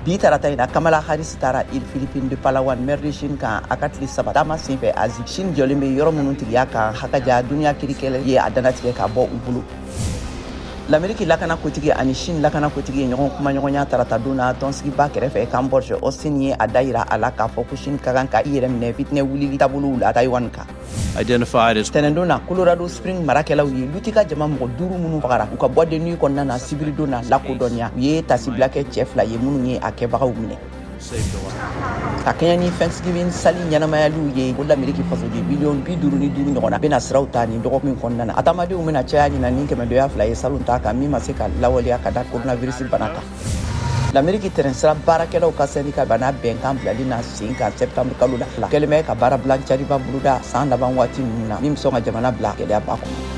Bi tarata in na, Kamala Harris taara île Philippine de Palawan, mer de Chine kan, a ka tile 3 taama senfɛ Asie. Chine jɔlen bɛ yɔrɔ minnu tigiya kan hakaja, duniya kirikɛlɛ ye a dannatigɛ ka bɔ u bolo. Lameriki lakana kotigi ani Chine lakana kotigi ye ɲɔgɔn kumaɲɔgɔnya tarata don na tɔnsigiba kɛrɛfɛ Cambodge. Austin ye a da yira a la k'a fɔ ko Chine ka kan ka i yɛrɛ minɛ fitinɛ wulili taabolow la Taiwan kan. Identified as Tɛnɛndon na, Colorado Spring marakɛlaw ye Lutika jama mɔgɔ duuru minnu fagara u ka boîte de nuit kɔnɔna na sibiridon na lakodɔnniya. U ye tasibila kɛ cɛɛ fila ye minnu ye a kɛbagaw minɛ. Ka kɛɲɛ ni Thanksgiving sali ɲɛnamayaliw ye, o Lameriki fasoden miliyɔn 55 ɲɔgɔn na bɛna siraw ta nin dɔgɔkun kɔnɔna na. A taamadenw bɛna caya ɲina ni kɛmɛdoya fila ye salon ta kan, min ma se ka lawaleya ka da coronavirus bana kan. Lameriki tɛrɛnsira baarakɛlaw ka sɛndika bana bɛnkan bilali na sen kan septembre kalo la, kɛlen bɛ ka baarabila cariba boloda san laban waati ninnu na, min bɛ sɔn ka jamana bila gɛlɛyaba kɔnɔ.